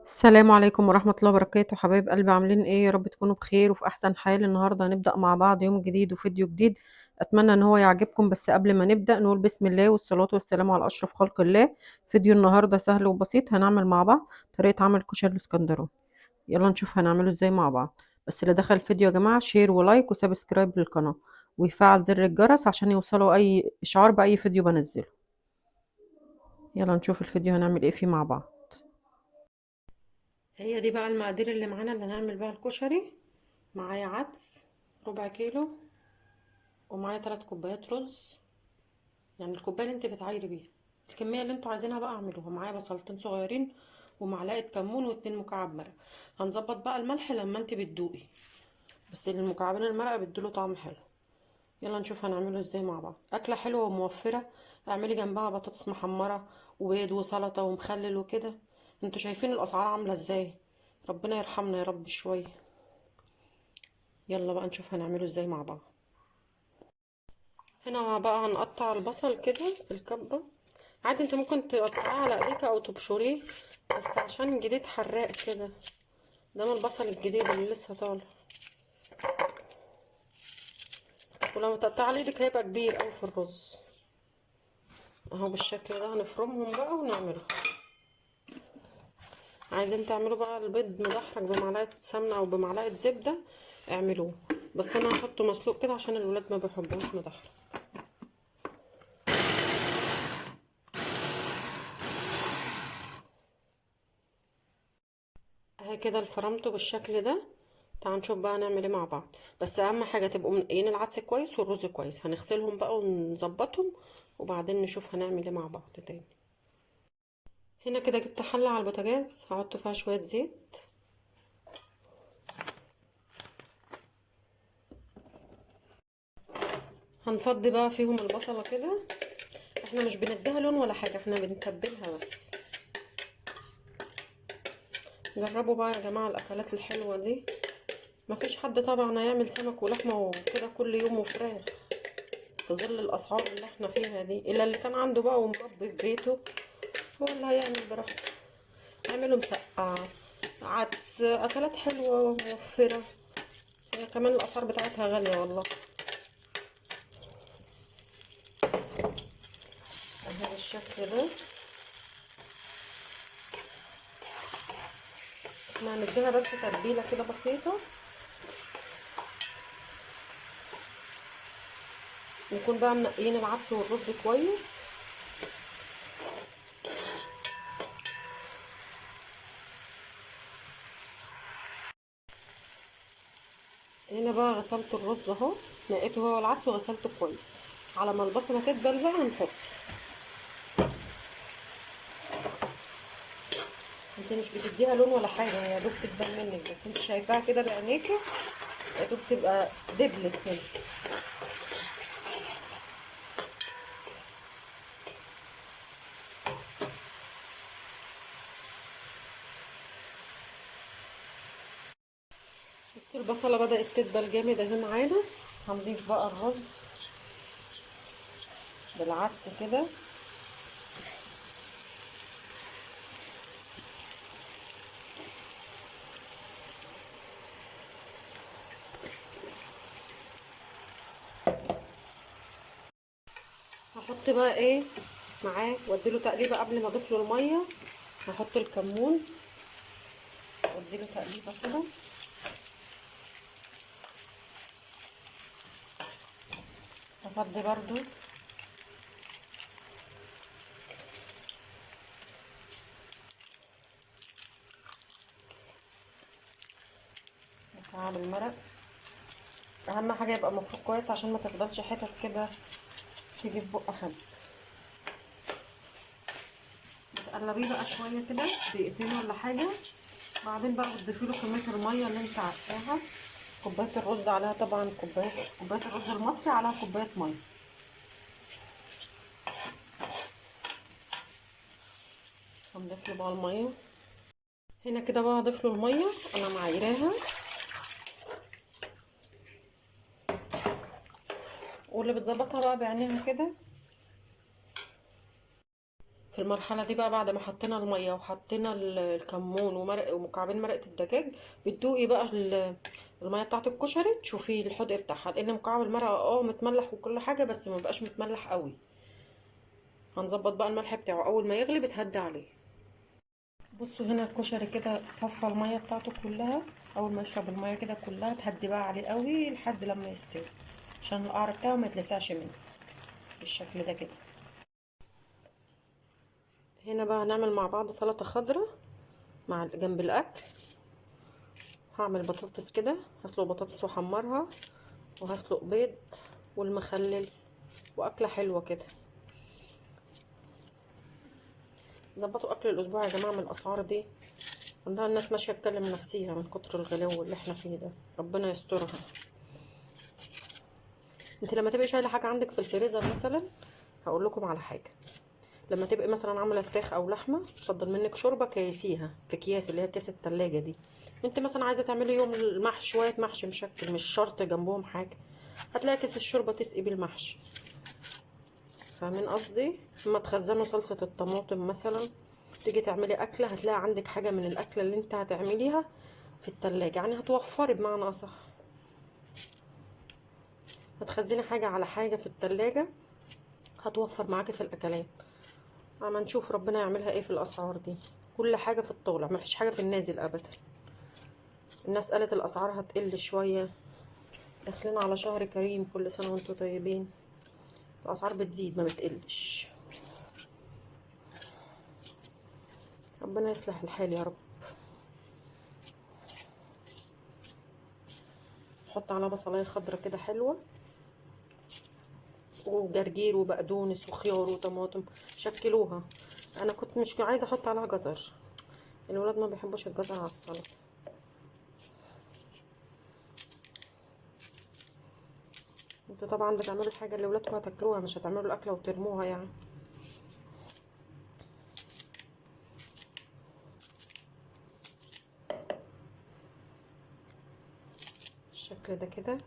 السلام عليكم ورحمة الله وبركاته. حبايب قلبي، عاملين ايه؟ يا رب تكونوا بخير وفي احسن حال. النهاردة هنبدأ مع بعض يوم جديد وفيديو جديد، اتمنى ان هو يعجبكم. بس قبل ما نبدأ نقول بسم الله والصلاة والسلام على اشرف خلق الله. فيديو النهاردة سهل وبسيط، هنعمل مع بعض طريقة عمل كشري الاسكندراني. يلا نشوف هنعمله ازاي مع بعض. بس اللي دخل الفيديو يا جماعة share و like و subscribe للقناة ويفعل زر الجرس عشان يوصلوا اي اشعار باي فيديو بنزله. يلا نشوف الفيديو هنعمل ايه فيه مع بعض. هي دي بقى المقادير اللي معانا اللي هنعمل بيها الكشري. معايا عدس ربع كيلو، ومعايا 3 كوبايات رز، يعني الكوباية اللي انت بتعايري بيها، الكمية اللي انتوا عايزينها بقى اعملوها. معايا بصلتين صغيرين ومعلقة كمون و2 مكعب مرق. هنظبط بقى الملح لما انت بتدوقي، بس المكعبين المرقه بيدوله طعم حلو. يلا نشوف هنعمله ازاي مع بعض. اكله حلوة وموفره، اعملي جنبها بطاطس محمرة وبيض وسلطة ومخلل وكده. انتوا شايفين الاسعار عامله ازاي، ربنا يرحمنا يا رب شوية. يلا بقى نشوف هنعمله ازاي مع بعض. هنا بقى هنقطع البصل كده في الكبه، عادي انت ممكن تقطعيه على ايديك او تبشريه، بس عشان جديد حراق كده، ده من البصل الجديد اللي لسه طالع، ولما تقطعيه على ايدك هيبقى كبير قوي في الرز. اهو بالشكل ده هنفرمهم بقى ونعمله. عايزين تعملوا بقى البيض مدحرج بمعلقه سمنه او بمعلقه زبدة اعملوه، بس انا هحطه مسلوق كده عشان الولاد ما بيحبوش مدحرج. اهي كده فرمته بالشكل ده. تعالوا نشوف بقى نعمل ايه مع بعض. بس اهم حاجة تبقوا منقيين العدس كويس والرز كويس. هنغسلهم بقى ونظبطهم وبعدين نشوف هنعمل ايه مع بعض تاني. هنا كده جبت حله على البوتاجاز، هحط فيها شوية زيت، هنفضي بقى فيهم البصله كده. احنا مش بنديها لون ولا حاجة، احنا بنتبلها بس. جربوا بقى يا جماعة الاكلات الحلوة دي، مفيش حد طبعا هيعمل سمك ولحمه وكده كل يوم وفراخ في ظل الاسعار اللي احنا فيها دي، الا اللي كان عنده بقى ومربي في بيته هو اللي هيعمل براحته. اعملوا مسقعه، عدس، اكلات حلوة وموفره، هي كمان الاسعار بتاعتها غالية والله. اهي بالشكل ده احنا هنديها بس تتبيله كده بسيطة، نكون بقى منقيين العدس والرز كويس. هنا بقى غسلت الرز اهو، نقيته هو العدس وغسلته كويس. على ما البصله تدبل بقى هنحط. انت مش بتديها لون ولا حاجة، هي يا دوب تدبل منك، بس انت شايفاها كده بعينيكي يا دوب تبقى دبلت كده. بصوا البصله بدات تدبل جامد اهي معانا. هنضيف بقى الرز بالعدس كده، هحط بقى ايه معاه واديله تقليبه قبل ما اضيف له المية. هحط الكمون واديله تقليبه كده، افضي برضو مكعب المرق. اهم حاجة يبقى مفروك كويس عشان ما تفضلش حتت كده تيجي في بق حد. بتقلبيه بقى شوية كده دقيقتين ولا حاجة، بعدين بقى بتضيفي له كمية المية اللي انت عارفاها. كوباية الرز عليها طبعا كوباية الرز المصري عليها كوباية مية. هنضيف له بقى المية هنا كده بقى، هضيف له المية انا معايراها، واللي بتظبطها بقى بعينيها كده. في المرحلة دي بقى بعد ما حطينا المية وحطينا الكمون ومرق ومكعبين مرقه الدجاج، بتدوقي بقى المية بتاعه الكشري، تشوفي الحدق بتاعها، لان مكعب المرقه متملح وكل حاجة، بس ما بقاش متملح قوي. هنظبط بقى الملح بتاعه، اول ما يغلي بتهدي عليه. بصوا هنا الكشري كده صفى المية بتاعته كلها، اول ما يشرب المية كده كلها تهدي بقى عليه قوي لحد لما يستوي، عشان القعر بتاعه ما يتلسعش منه بالشكل ده كده. هنا بقى هنعمل مع بعض سلطة خضراء مع جنب الاكل. هعمل بطاطس كده، هسلق بطاطس واحمرها، وهسلق بيض والمخلل، واكله حلوة كده. ظبطوا اكل الاسبوع يا جماعة من الاسعار دي، والله الناس ماشية تكلم نفسيها من كتر الغلو اللي احنا فيه ده، ربنا يسترها. انت لما تبقي شايله حاجة عندك في الفريزر مثلا، هقول لكم على حاجة، لما تبقي مثلا عامله فراخ او لحمه تفضل منك شوربة، كيسيها في اكياس اللي هي كيس التلاجة دي. انت مثلا عايزه تعملي يوم المحشي شوية محشي مشكل، مش شرط جنبهم حاجة، هتلاقي كيس الشوربة تسقي بيه المحشي. فاهمين قصدي؟ اما تخزنوا صلصه الطماطم مثلا، تيجي تعملي اكله هتلاقي عندك حاجة من الاكلة اللي انت هتعمليها في التلاجة، يعني هتوفري بمعنى اصح. هتخزني حاجة على حاجة في التلاجة، هتوفر معاكي في الاكلات. اما نشوف ربنا يعملها ايه في الاسعار دي، كل حاجة في الطالع، ما فيش حاجة في النازل ابدا. الناس قالت الاسعار هتقل شوية، داخلين على شهر كريم، كل سنة وانتم طيبين، الاسعار بتزيد ما بتقلش. ربنا يصلح الحال يا رب. نحط على بصلايه خضرة كده حلوة، وجرجير وبقدونس وخيار وطماطم، شكلوها. انا كنت مش عايزه احط عليها جزر، الولاد ما بيحبوش الجزر على السلطة. انتوا طبعا بتعملوا الحاجة اللي ولادكم هتاكلوها، مش هتعملوا الاكلة وترموها يعني. بالشكل ده كده.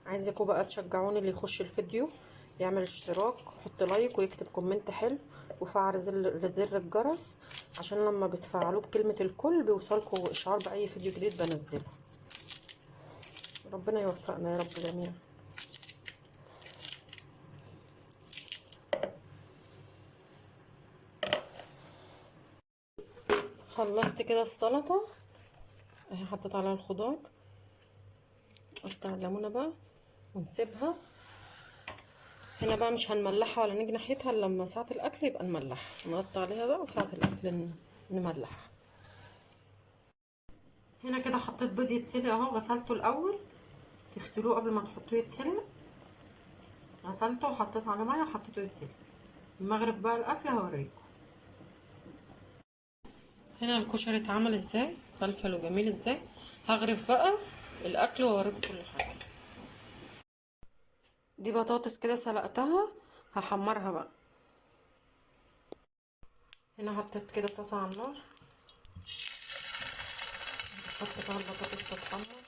عايزاكم بقى تشجعوني، اللي يخش الفيديو يعمل اشتراك، يحط like، ويكتب comment حلو، وفعل زر الجرس، عشان لما بتفعلوه بكلمة الكل بيوصلكوا اشعار بأي فيديو جديد بنزله. ربنا يوفقنا يا رب جميعا. خلصت كده السلطة اهي، حطيت عليها الخضار، قطع الليمونة بقى ونسيبها هنا بقى، مش هنملحها ولا نيجي ناحيتها الا لما ساعة الاكل يبقى نملحها، نغطي عليها بقى وساعة الاكل نملحها. هنا كده حطيت بيض يتسلق اهو، غسلته الاول، تغسلوه قبل ما تحطوه يتسلق، غسلته وحطيته على مية وحطيته يتسلق. المغرب بقى الاكل هوريكم. هنا الكشري اتعمل ازاي، فلفل وجميل ازاي. هغرف بقى الاكل واوريكم كل حاجة. دي بطاطس كده سلقتها، هحمرها بقى. هنا حطيت كده طاسه على النار، احط بقى البطاطس تتحمر.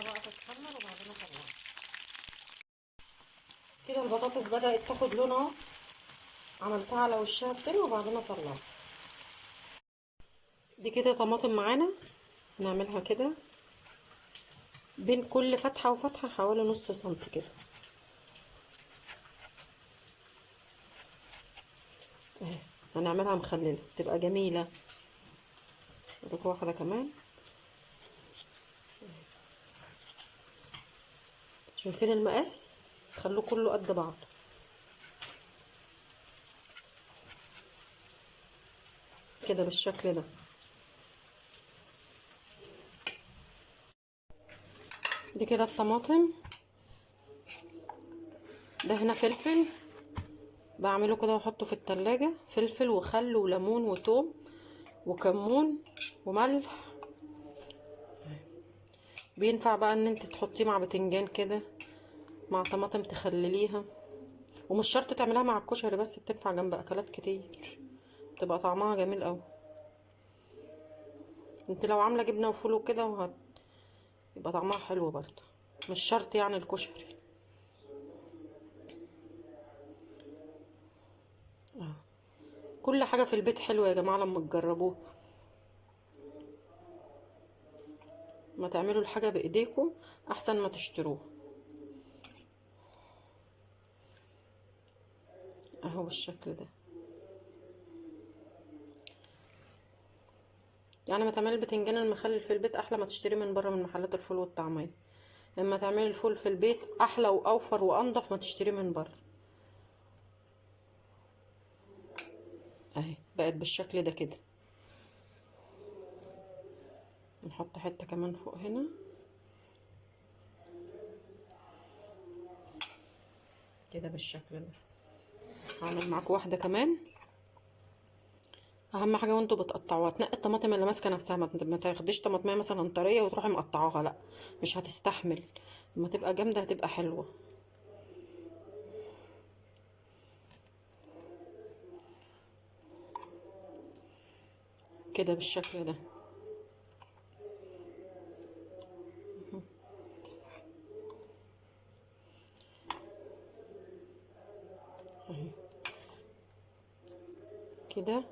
بقى تتحمر وبعدين اطلعها كده. البطاطس بدأت تاخد لون اهو، عملتها على وشها التاني وبعدين اطلعها. دي كده طماطم معانا، نعملها كده بين كل فتحة وفتحة حوالي نص سنتي كده اهي، هنعملها مخللة تبقى جميلة. اوريكم واحدة كمان، شايفين المقاس؟ خلوه كله قد بعض. كده بالشكل ده. دي كده الطماطم. ده هنا فلفل بعمله كده واحطه في التلاجة، فلفل وخل وليمون وتوم وكمون وملح. بينفع بقى ان انت تحطيه مع بتنجان كده، مع طماطم تخلليها، ومش شرط تعمليها مع الكشري بس، بتنفع جنب اكلات كتير، بتبقى طعمها جميل قوي. انت لو عامله جبنه وفول وكده يبقى طعمها حلو برضو، مش شرط يعني الكشري. كل حاجة في البيت حلوة يا جماعة لما تجربوه. ما تعملوا الحاجة بايديكم احسن ما تشتروها. اهو بالشكل ده. يعني ما تعملي البتنجان المخلل في البيت احلى ما تشتري من بره من محلات الفول والطعميه. لما تعملي الفول في البيت احلى واوفر وانضف ما تشتري من بره. اهي بقت بالشكل ده كده. نحط حتة كمان فوق هنا كده بالشكل ده. هعمل معاكم واحدة كمان. اهم حاجة وانتوا بتقطعوها تنقي الطماطم اللي ماسكه نفسها، ما تاخديش طماطميه مثلا طرية وتروحي مقطعوها، لا مش هتستحمل. لما تبقى جامدة هتبقى حلوة. كده بالشكل ده. كده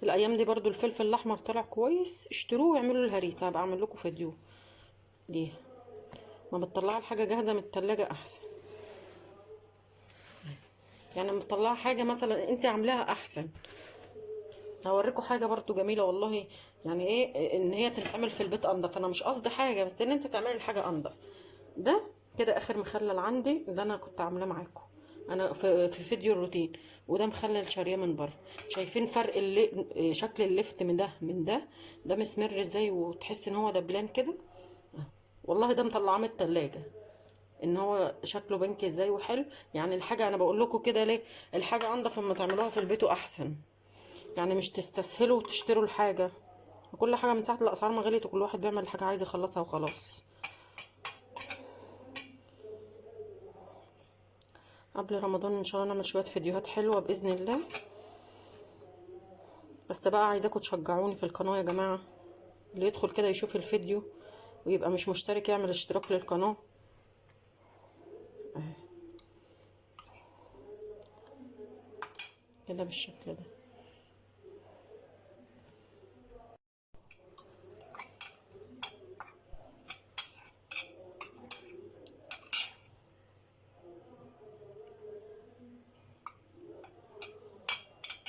الايام دي برضو الفلفل الاحمر طلع كويس، اشتروه واعملوا الهريسه، هبقى اعمل لكم فيديو ليه. ما بتطلعوا الحاجة جاهزة من التلاجة احسن، يعني لما تطلعي حاجة مثلا انت عاملاها احسن. هوريكم حاجة برضو جميلة والله، يعني ايه ان هي تتعمل في البيت انضف. انا مش قصدي حاجة، بس ان انت تعملي الحاجة انضف. ده كده اخر مخلل عندي اللي انا كنت عاملاه معاكم انا في فيديو الروتين، وده مخلل شاريه من بره. شايفين فرق شكل اللفت من ده من ده، ده مسمر ازاي وتحس ان هو دبلان كده. والله ده مطلعاه من التلاجة ان هو شكله بنكي ازاي وحلو. يعني الحاجة انا بقول لكم كده ليه، الحاجة انضف اما تعملوها في البيت احسن، يعني مش تستسهلوا وتشتروا الحاجة. كل حاجة من ساعة الاسعار ما غليت وكل واحد بيعمل الحاجة عايز يخلصها وخلاص. قبل رمضان ان شاء الله نعمل شوية فيديوهات حلوة باذن الله. بس بقى عايزاكم تشجعوني في القناة يا جماعة، اللي يدخل كده يشوف الفيديو ويبقى مش مشترك يعمل اشتراك للقناة. اهي كده بالشكل ده.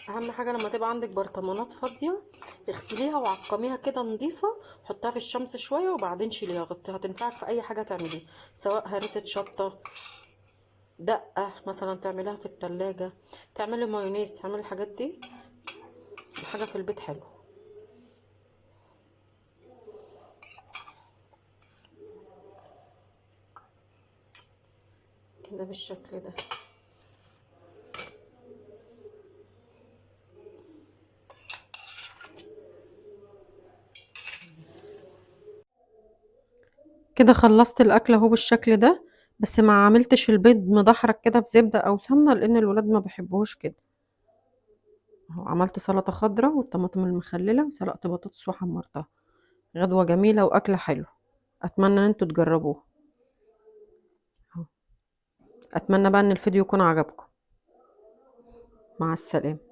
اهم حاجة لما تبقى عندك برطمانات فاضية اغسليها وعقميها كده نظيفة، حطها في الشمس شوية وبعدين شيليها، غطيها، هتنفعك في اي حاجة تعمليها، سواء هرسه شطه، دقه مثلا تعمليها في التلاجة، تعملي مايونيز، تعملي الحاجات دي. الحاجة في البيت حلو. كده بالشكل ده. كده خلصت الاكل اهو بالشكل ده، بس ما عملتش البيض مدحرج كده في زبدة او سمنه لان الولاد ما بيحبوهوش كده. اهو عملت سلطة خضراء والطماطم المخلله وسلقت بطاطس وحمرتها. غدوه جميلة واكله حلوة، اتمنى ان انتوا تجربوها. اهو اتمنى بقى ان الفيديو يكون عجبكم. مع السلامة.